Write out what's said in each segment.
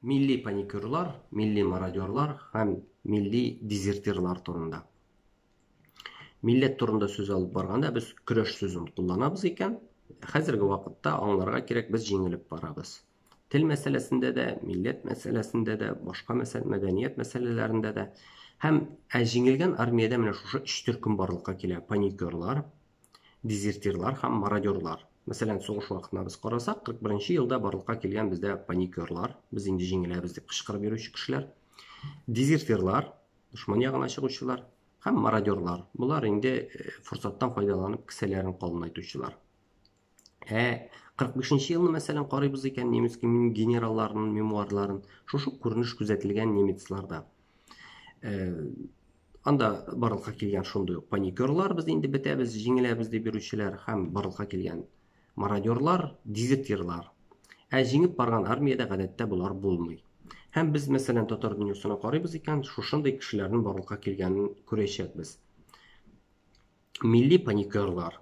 Милли паникерлар, милли мародерлар һәм милли дезертирлар турында. Милләт турында сүз алып барганда без көрәш сүзен кулланабыз икән, хәзерге вакытта аңларга кирәк, без җиңелеп барабыз. Тел мәсьәләсендә дә, милләт мәсьәләсендә дә, башка мәсьәлә, мәдәният мәсьәләләрендә дә. Һәм ә җиңелгән армиядә менә шушы өч төркем барлыкка килә: паникерлар, дезертирлар һәм мародерлар. Мәсәлән, сугыш вакытына без карасак, 41 нче елда барлыкка килгән бездә паникерлар, без инде җиңеләбез дип кычкырып йөрүче кешеләр, дезертирлар, дошман ягына чыгучылар һәм мародерлар. Болар инде э, форсаттан файдаланып кесәләрен калынайтучылар. Ә 45 нче елны, мәсәлән, карыйбыз икән, немец генералларының мемуарларын, шушы күренеш күзәтелгән немецларда. Э, анда барлыкка килгән шундый ук паникерлар, без инде бетәбез, җиңеләбез дип йөрүчеләр һәм барлыкка килгән мародерлар, дезертирлар. Ә җиңеп барган армиядә гадәттә болар булмый. Һәм без, мәсәлән, татар дөньясына карыйбыз икән, шушындый кешеләрнең барлыкка килгәнен күрәчәкбез. Милли паникерлар.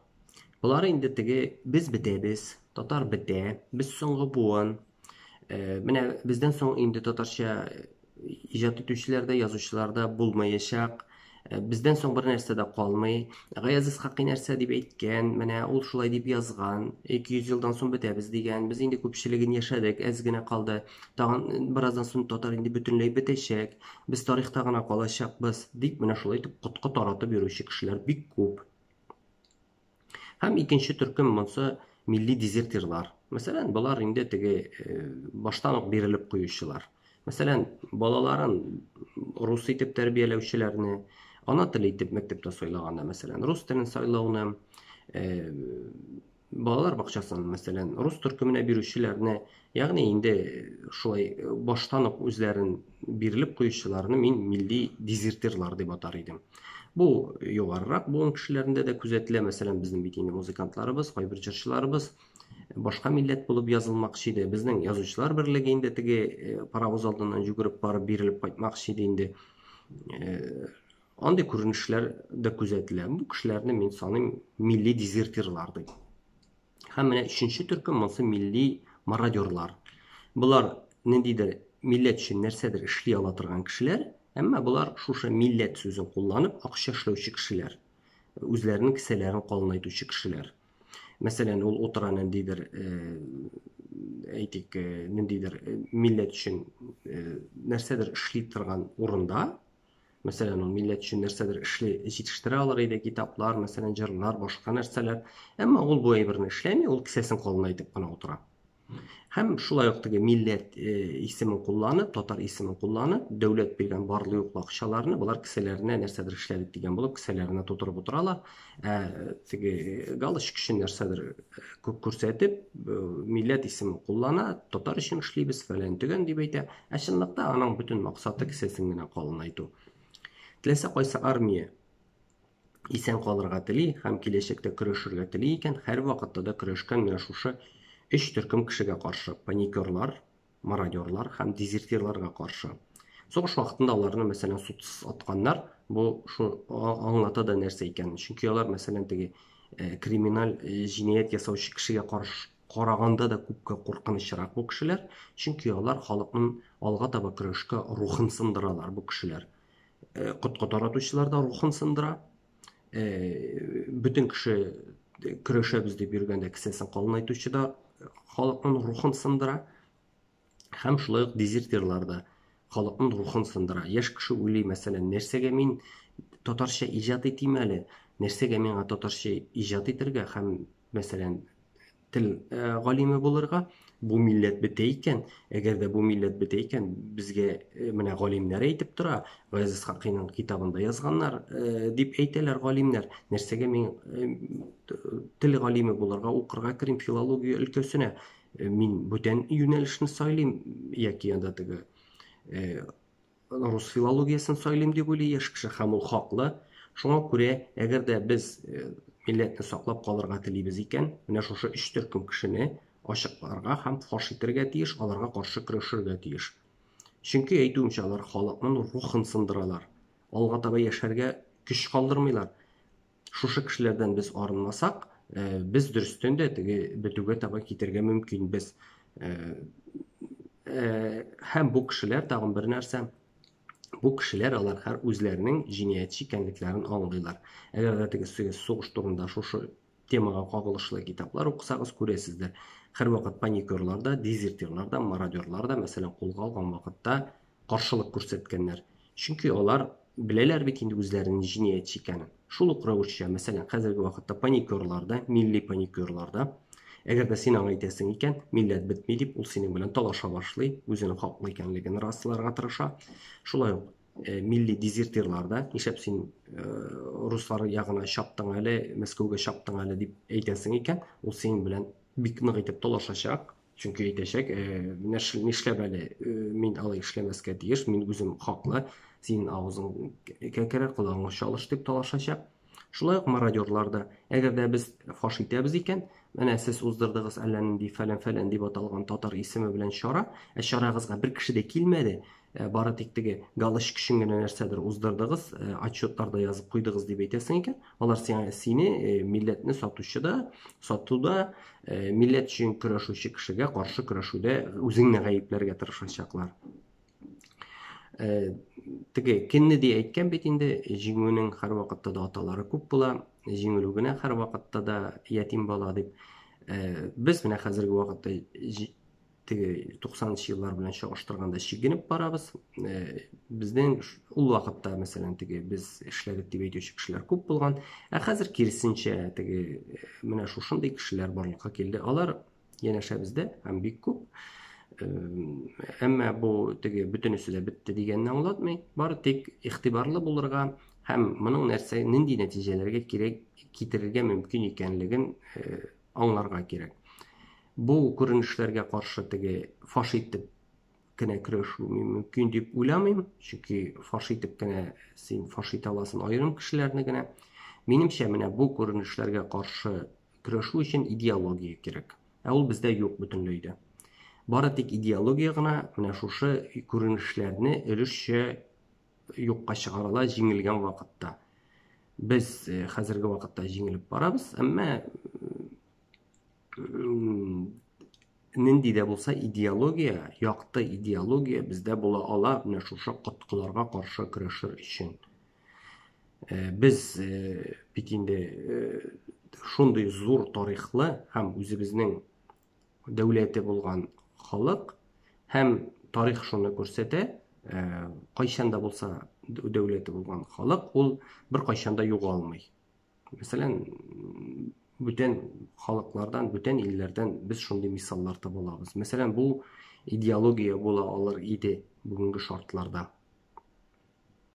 Болар инде теге без бетәбез, татар бетә, без соңгы буын. Э, менә бездән соң инде татарча иҗат итүчеләр дә, язучылар да булмаячак. Э, бездән соң бер нәрсә дә калмый. Гаяз Исхакый нәрсә дип әйткән, менә ул шулай дип язган. 200 елдан соң бетәбез дигән. Без инде күпчелеген яшәдек, әз генә калды. Тагын бераздан соң татар инде бөтенләй бетәчәк. Без тарихта гына калачакбыз, дип менә шулай итеп коткы таратып йөрүче кешеләр бик күп. Һәм икенче төркем монсы милли дезертирлар. Мәсәлән, болар инде теге э, баштан ук бирелеп куючылар. Мәсәлән, балаларын рус итеп тәрбияләүчеләрне, ана теле итеп мәктәптә сайлаганда, мәсәлән, рус телен сайлауны, э, балалар бакчасын, мәсәлән, рус төркеменә бирүчеләрне, ягъни инде шулай баштан ук үзләрен бирелеп куючыларны мин милли дезертирлар дип атар идем. Бу югарырак буын кешеләрендә дә күзәтелә. Мәсәлән, безнең бит инде музыкантларыбыз, кайбер җырчыларыбыз башка милләт булып язылмакчы иде. Безнең язучылар берлеге инде теге э, паровоз алдыннан йөгереп барып бирелеп кайтмакчы иде инде. Э, Андый күренешләр дә күзәтелә. Бу кешеләрне мин саныйм милли дезертирлар дип. Һәм менә өченче төркем монсы милли мародерлар. Болар ниндидер милләт өчен нәрсәдер эшли ала торган кешеләр, әмма болар шушы милләт сүзен кулланып акча эшләүче кешеләр. Үзләренең кесәләрен калынайтучы кешеләр. Мәсәлән, ул утыра ниндидер, э, әйтик, э, ниндидер э, милләт өчен нәрсәдер эшли торган урында, Мәсәлән, ул милләт өчен нәрсәдер эшли, җитештерә алыр иде, китаплар, мәсәлән, җырлар, башка нәрсәләр. Әмма ул бу әйберне эшләми, ул кесәсен калынайтып кына утыра. Һәм шулай ук теге милләт э, исемен кулланып, татар исемен кулланып, дәүләт биргән барлы юклы акчаларны болар кесәләренә нәрсәдер эшләдек дигән булып, кесәләренә тутырып утыралар. Ә теге галочка өчен нәрсәдер э, күрсәтеп, э, милләт исемен куллана, татар өчен эшлибез, фәлән төгән дип әйтә. Ә чынлыкта аның бөтен максаты кесәсен генә калынайту. Теләсә кайсы армия исән калырга тели һәм киләчәктә көрәшергә тели икән, һәрвакытта да көрәшкән менә шушы өч төркем кешегә каршы: паникерлар, мародерлар һәм дезертирларга каршы. Сугыш вакытында аларны, мәсәлән, судсыз атканнар, бу шу аңлата да нәрсә икәнен. Чөнки алар, мәсәлән, теге э, криминаль э, җинаять ясаучы кешегә каршы караганда да күпкә куркынычрак бу кешеләр, чөнки алар халыкның алга таба көрәшкә рухын сындыралар бу кешеләр. Э, коткы таратучылар да рухын сындыра. Э, бөтен кеше көрәшәбез дип йөргәндә кесәсен калынайтучы да халыкның рухын сындыра. Һәм шулай ук дезертирлар да халыкның рухын сындыра. Яшь кеше уйлый, мәсәлән, нәрсәгә мин татарча иҗат итим әле? Нәрсәгә миңа татарча иҗат итәргә һәм, мәсәлән, тел э, галиме булырга? Бу милләт бетә икән, әгәр дә бу милләт бетә икән, безгә э, менә галимнәр әйтеп тора, Гаяз Исхакыйның китабында язганнар, э, дип әйтәләр галимнәр. Нәрсәгә мин тел галиме булырга, укырга керим филология өлкәсенә? Мин бүтән юнәлешне сайлыйм яки анда теге рус филологиясен сайлыйм дип уйлый яшь кеше һәм ул хаклы. Шуңа күрә, әгәр дә без милләтне саклап калырга телибез икән, менә шушы өч төркем кешене ачыкларга һәм фаш итәргә тиеш, аларга каршы көрәшергә тиеш. Чөнки әйтүемчә, алар халыкның рухын сындыралар. Алга таба яшәргә көч калдырмыйлар. Шушы кешеләрдән без арынмасак, э, без дөрестән дә теге бетүгә таба китәргә мөмкинбез. Э, Һәм бу кешеләр тагын бер нәрсә, бу кешеләр алар һәр үзләренең җинаятьче икәнлекләрен аңлыйлар. Әгәр дә теге сугыш турында шушы темага кагылышлы китаплар укысагыз, күрәсездер. Һәрвакыт паникерлар да, дезертирлар да, мародерлар да, мәсәлән, кулга алган вакытта каршылык күрсәткәннәр. Чөнки алар беләләр бит инде үзләренең җинаятьче икәнен. Шул ук рәвешчә, мәсәлән, хәзерге вакытта паникерлар да, милли паникерлар да, әгәр дә син аңа әйтәсең икән, милләт бетми дип, ул синең белән талаша башлый, үзенең хаклы икәнлеген расларга тырыша. Шулай ук милли дезертирлар да, нишләп син руслар ягына чаптың әле, Мәскәүгә чаптың әле дип әйтәсең икән, ул синең белән бик нык итеп талашачак. Чөнки әйтәчәк, нишләп әле мин алай эшләмәскә тиеш, мин үзем хаклы, синең авызың кәкре, колагың чалыш дип талашачак. Шулай ук мародерлар да, әгәр дә без фаш итәбез икән, менә сез уздырдыгыз әллә нинди фәлән-фәлән дип аталган татар исеме белән чара, ә чарагызга бер кеше дә килмәде, бары тик теге галочка өчен генә нәрсәдер уздырдыгыз, отчетларда язып куйдыгыз дип әйтәсең икән, алар сиңа сине милләтне сатучы да, сатуда, милләт өчен көрәшүче кешегә каршы көрәшүдә үзеңне гаепләргә тырышачаклар. Теге Кеннеди әйткән бит инде, җиңүнең һәрвакытта да аталары күп була, җиңелү генә һәрвакытта да ятим бала дип. Без менә хәзерге вакытта теге 90 еллар белән чагыштырганда чигенеп барабыз. Безнең ул вакытта, мәсәлән, теге без эшләдек дип әйтүче кешеләр күп булган. Ә хәзер киресенчә, теге менә шушындый кешеләр барлыкка килде. Алар янәшәбездә һәм бик күп. Әмма бу теге бөтенесе дә бетте дигәнне аңлатмый. Бары тик игътибарлы булырга һәм моның нәрсә, нинди нәтиҗәләргә кирәк китерергә мөмкин икәнлеген аңларга кирәк. Бу күренешләргә каршы теге фаш итеп кенә көрәшү мөмкин дип уйламыйм, чөнки фаш итеп кенә син фаш итә аласың аерым кешеләрне генә. Минемчә, менә бу күренешләргә каршы көрәшү өчен идеология кирәк. Ә ул бездә юк бөтенләй дә. Бары тик идеология гына менә шушы күренешләрне өлешчә юкка чыгарыла җиңелгән вакытта. Без хәзерге вакытта җиңелеп барабыз, әмма нинди дә булса идеология, якты идеология бездә була ала менә шушы коткыларга каршы көрәшер өчен. Без бит инде шундый зур тарихлы һәм үзебезнең дәүләте булган халык һәм тарих шуны күрсәтә, кайчан да булса дәүләте булган халык ул беркайчан да югалмый. Мәсәлән, бүтән халыклардан, бүтән илләрдән без шундый мисаллар таба алабыз. Мәсәлән, бу идеология була алыр иде бүгенге шартларда.